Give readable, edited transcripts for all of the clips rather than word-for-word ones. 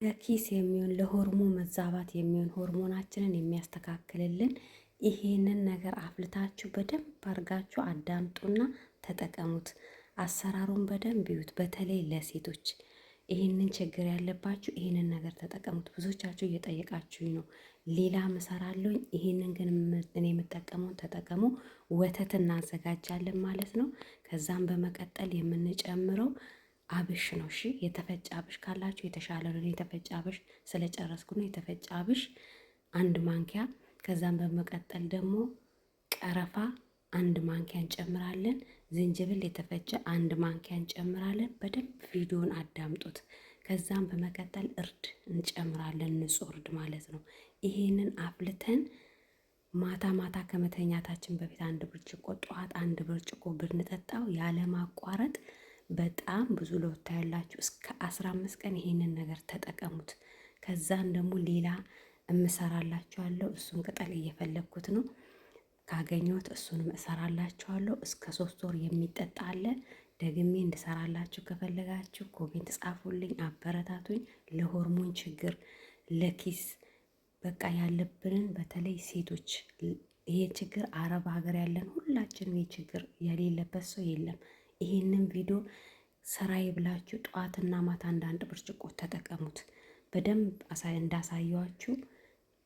ለኪስ የሚሆን፣ ለሆርሞን መዛባት የሚሆን፣ ሆርሞናችንን የሚያስተካክልልን ይሄንን ነገር አፍልታችሁ በደንብ አድርጋችሁ አዳምጡና ተጠቀሙት። አሰራሩን በደንብ ይዩት። በተለይ ለሴቶች ይህንን ችግር ያለባችሁ ይህንን ነገር ተጠቀሙት። ብዙዎቻችሁ እየጠየቃችሁኝ ነው። ሌላ ምሰራለሁኝ። ይህንን ግን እኔ የምጠቀመውን ተጠቀሙ። ወተት እናዘጋጃለን ማለት ነው። ከዛም በመቀጠል የምንጨምረው አብሽ ነው። እሺ የተፈጨ አብሽ ካላችሁ የተሻለ ነው። የተፈጨ አብሽ ስለጨረስኩ ነው። የተፈጨ አብሽ 1 ማንኪያ። ከዛም በመቀጠል ደግሞ ቀረፋ 1 ማንኪያ እንጨምራለን። ዝንጅብል የተፈጨ 1 ማንኪያ እንጨምራለን። በደንብ ቪዲዮን አዳምጡት። ከዛም በመቀጠል እርድ እንጨምራለን፣ ንጹህ እርድ ማለት ነው። ይሄንን አፍልተን ማታ ማታ ከመተኛታችን በፊት 1 ብርጭቆ፣ ጠዋት 1 ብርጭቆ ብንጠጣው ያለማቋረጥ በጣም ብዙ ለውጥ ታያላችሁ። እስከ 15 ቀን ይሄንን ነገር ተጠቀሙት። ከዛን ደግሞ ሌላ እምሰራላችኋለሁ። እሱን ቅጠል እየፈለግኩት ነው። ካገኘሁት እሱንም እሰራላችኋለሁ። እስከ 3 ወር የሚጠጣ አለ። ደግሜ እንድሰራላችሁ ከፈለጋችሁ comment ጻፉልኝ፣ አበረታቱኝ። ለሆርሞን ችግር፣ ለኪስ በቃ ያለብንን በተለይ ሴቶች ይሄ ችግር አረብ ሀገር ያለን ሁላችንም ይሄ ችግር የሌለበት ሰው የለም። ይሄንን ቪዲዮ ስራዬ ብላችሁ ጠዋትና ማታ አንዳንድ ብርጭቆ ተጠቀሙት። በደንብ እንዳሳየዋችሁ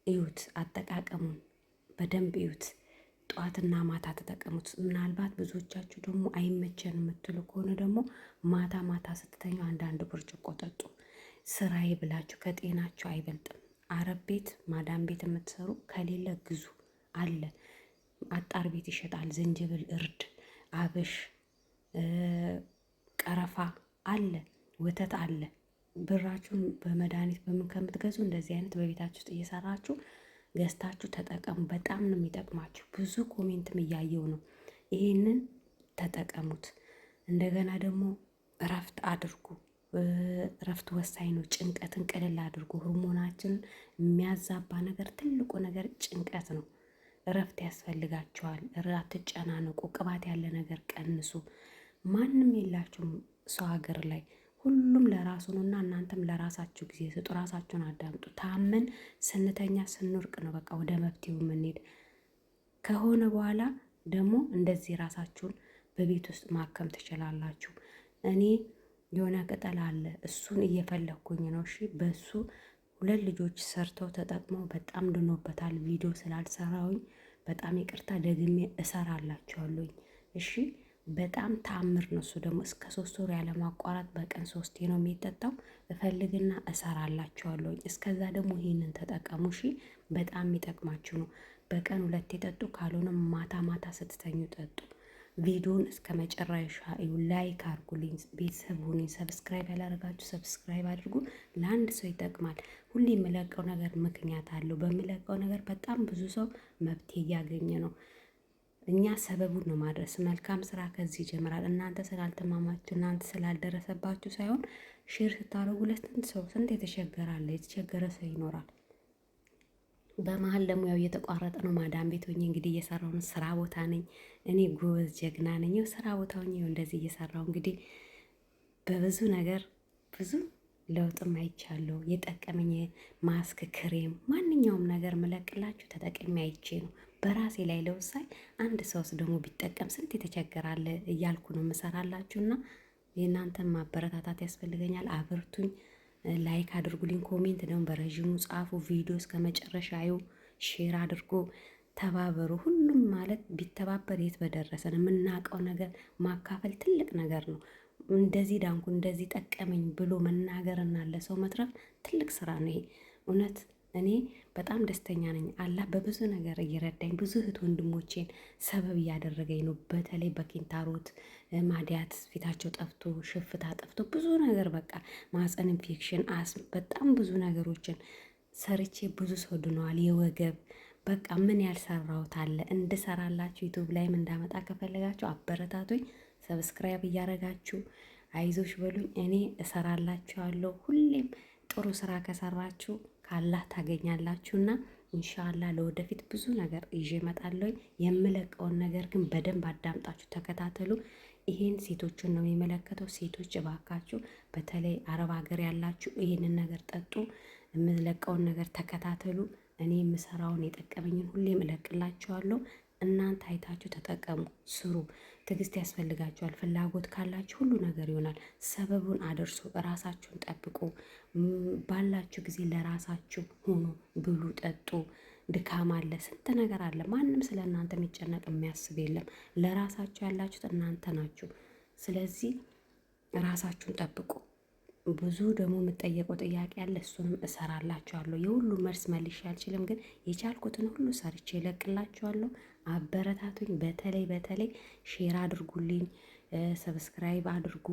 እዩት፣ አጠቃቀሙን በደንብ እዩት። ጠዋትና ማታ ተጠቀሙት። ምናልባት ብዙዎቻችሁ ደግሞ አይመቸን የምትሉ ከሆነ ደግሞ ማታ ማታ ስትተኙ አንዳንድ ብርጭቆ ጠጡ። ስራዬ ብላችሁ ከጤናችሁ አይበልጥም። አረብ ቤት ማዳም ቤት የምትሰሩ ከሌለ ግዙ አለ። አጣር ቤት ይሸጣል። ዝንጅብል፣ እርድ፣ አብሽ፣ ቀረፋ አለ፣ ወተት አለ። ብራችሁን በመድኃኒት በምን ከምትገዙ እንደዚህ አይነት በቤታችሁ ውስጥ እየሰራችሁ ገዝታችሁ ተጠቀሙ። በጣም ነው የሚጠቅማችሁ። ብዙ comment ም እያየው ነው። ይሄንን ተጠቀሙት። እንደገና ደግሞ እረፍት አድርጉ። እረፍት ወሳኝ ነው። ጭንቀትን ቅልል አድርጉ። ሆርሞናችንን የሚያዛባ ነገር ትልቁ ነገር ጭንቀት ነው። እረፍት ያስፈልጋቸዋል። አትጨናነቁ። ቅባት ያለ ነገር ቀንሱ። ማንም የላችሁም ሰው ሀገር ላይ ሁሉም ለራሱ ነው እና እናንተም ለራሳችሁ ጊዜ ስጡ። ራሳችሁን አዳምጡ። ታመን ስንተኛ ስንወርቅ ነው በቃ ወደ መፍትሄው የምንሄድ። ከሆነ በኋላ ደግሞ እንደዚህ ራሳችሁን በቤት ውስጥ ማከም ትችላላችሁ። እኔ የሆነ ቅጠል አለ እሱን እየፈለግኩኝ ነው። እሺ በሱ ሁለት ልጆች ሰርተው ተጠቅመው በጣም ድኖበታል። ቪዲዮ ስላልሰራውኝ በጣም ይቅርታ፣ ደግሜ እሰራላችኋለሁኝ። እሺ በጣም ተአምር ነው። እሱ ደግሞ እስከ 3 ወር ያለማቋረጥ በቀን ሶስቴ ነው የሚጠጣው። እፈልግና እሰራላችኋለሁኝ። እስከዛ ደግሞ ይህንን ተጠቀሙ። እሺ በጣም የሚጠቅማችሁ ነው። በቀን ሁለቴ ጠጡ፣ ካልሆነም ማታ ማታ ስትተኙ ጠጡ። ቪዲዮን እስከ መጨረሻ እዩ። like አድርጉልኝ፣ ቤተሰብ ሁኑኝ። subscribe ያላደረጋችሁ subscribe አድርጉ። ለአንድ ሰው ይጠቅማል። ሁሌ የምለቀው ነገር ምክንያት አለው። በምለቀው ነገር በጣም ብዙ ሰው መብቴ እያገኘ ነው። እኛ ሰበቡን ነው ማድረስ። መልካም ስራ ከዚህ ይጀምራል። እናንተ ስላልተማማችሁ እናንተ ስላልደረሰባችሁ ሳይሆን share ስታደርጉ ለስንት ሰው ስንት የተቸገረ አለ፣ የተቸገረ ሰው ይኖራል። በመሀል ደግሞ ያው እየተቋረጠ ነው። ማዳም ቤት ሆኜ እንግዲህ እየሰራሁ ነው። ስራ ቦታ ነኝ እኔ ጎበዝ ጀግና ነኝ። ያው ስራ ቦታ ሆኜ እንደዚህ እየሰራሁ እንግዲህ በብዙ ነገር ብዙ ለውጥም አይቻለሁ። የጠቀመኝ ማስክ፣ ክሬም፣ ማንኛውም ነገር ምለቅላችሁ ተጠቅሜ አይቼ ነው በራሴ ላይ ለውሳይ አንድ ሰውስ ደግሞ ቢጠቀም ስንት የተቸገራለ እያልኩ ነው ምሰራላችሁና የእናንተን ማበረታታት ያስፈልገኛል። አበርቱኝ። like አድርጉልኝ። comment ደግሞ በረዥሙ ጻፉ። ቪዲዮ እስከ መጨረሻ እዩ። share አድርጎ ተባበሩ። ሁሉም ማለት ቢተባበር የት በደረሰን። የምናውቀው ነገር ማካፈል ትልቅ ነገር ነው። እንደዚህ ዳንኩ እንደዚህ ጠቀመኝ ብሎ መናገርና ለሰው መትረፍ ትልቅ ስራ ነው ይሄ እውነት። እኔ በጣም ደስተኛ ነኝ። አላህ በብዙ ነገር እየረዳኝ ብዙ እህት ወንድሞቼን ሰበብ እያደረገኝ ነው። በተለይ በኪንታሮት ማዲያት ፊታቸው ጠፍቶ ሽፍታ ጠፍቶ ብዙ ነገር በቃ ማህፀን ኢንፌክሽን፣ አስም በጣም ብዙ ነገሮችን ሰርቼ ብዙ ሰው ድነዋል። የወገብ በቃ ምን ያልሰራሁት አለ። እንድሰራላችሁ ዩቱብ ላይም እንዳመጣ ከፈለጋችሁ አበረታቱኝ። subscribe እያረጋችሁ አይዞሽ በሉኝ። እኔ እሰራላችኋለሁ። ሁሌም ጥሩ ስራ ከሰራችሁ ካላህ ታገኛላችሁና ኢንሻአላህ ለወደፊት ብዙ ነገር ይዤ እመጣለሁ። የምለቀውን ነገር ግን በደንብ አዳምጣችሁ ተከታተሉ። ይሄን ሴቶችን ነው የሚመለከተው። ሴቶች እባካችሁ፣ በተለይ አረብ ሀገር ያላችሁ ይሄንን ነገር ጠጡ። የምለቀውን ነገር ተከታተሉ። እኔ የምሰራውን የጠቀመኝን ሁሌም እለቅላችኋለሁ። እናንተ አይታችሁ ተጠቀሙ፣ ስሩ። ትዕግስት ያስፈልጋችኋል። ፍላጎት ካላችሁ ሁሉ ነገር ይሆናል። ሰበቡን አድርሱ፣ እራሳችሁን ጠብቁ። ባላችሁ ጊዜ ለራሳችሁ ሁኑ፣ ብሉ፣ ጠጡ። ድካም አለ፣ ስንት ነገር አለ። ማንም ስለ እናንተ የሚጨነቅ የሚያስብ የለም። ለራሳችሁ ያላችሁት እናንተ ናችሁ። ስለዚህ ራሳችሁን ጠብቁ። ብዙ ደግሞ የምጠየቀው ጥያቄ አለ። እሱንም እሰራላችኋለሁ። የሁሉ መልስ መልሼ አልችልም፣ ግን የቻልኩትን ሁሉ ሰርቼ እለቅላችኋለሁ። አበረታቱኝ። በተለይ በተለይ share አድርጉልኝ፣ subscribe አድርጉ፣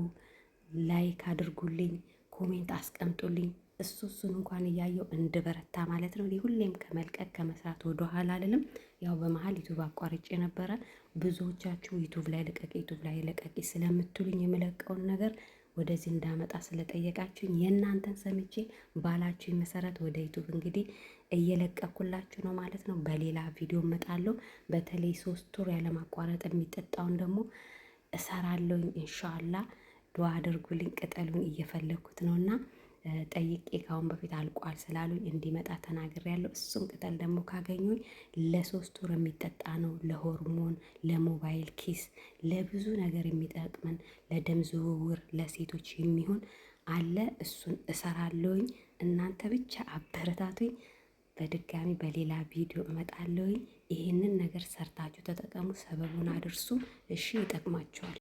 like አድርጉልኝ፣ comment አስቀምጡልኝ። እሱን እንኳን እያየው እንድበረታ ማለት ነው። ሁሌም ከመልቀቅ ከመስራት ወደኋላ አልልም። ያው በመሀል ዩቱብ አቋርጬ ነበረ። ብዙዎቻችሁ ዩቱብ ላይ ልቀቂ፣ ዩቱብ ላይ ልቀቂ ስለምትሉኝ የምለቀውን ነገር ወደዚህ እንዳመጣ ስለጠየቃችሁኝ የእናንተን ሰምቼ ባላችሁኝ መሰረት ወደ ዩቱብ እንግዲህ እየለቀኩላችሁ ነው ማለት ነው። በሌላ ቪዲዮ እመጣለሁ። በተለይ 3 ወር ያለማቋረጥ የሚጠጣውን ደግሞ እሰራለሁኝ ኢንሻአላ። ዱዓ አድርጉልኝ። ቅጠሉን እየፈለግኩት ነውና ጠይቄ ከአሁን በፊት አልቋል ስላሉኝ እንዲመጣ ተናግሬያለሁ። እሱም ቅጠል ደግሞ ካገኙኝ ለ3 ወር የሚጠጣ ነው። ለሆርሞን፣ ለሞባይል ኪስ፣ ለብዙ ነገር የሚጠቅመን ለደም ዝውውር፣ ለሴቶች የሚሆን አለ። እሱን እሰራለሁኝ። እናንተ ብቻ አበረታቱኝ። በድጋሚ በሌላ ቪዲዮ እመጣለሁኝ። ይህንን ነገር ሰርታችሁ ተጠቀሙ፣ ሰበቡን አድርሱ። እሺ፣ ይጠቅማችኋል።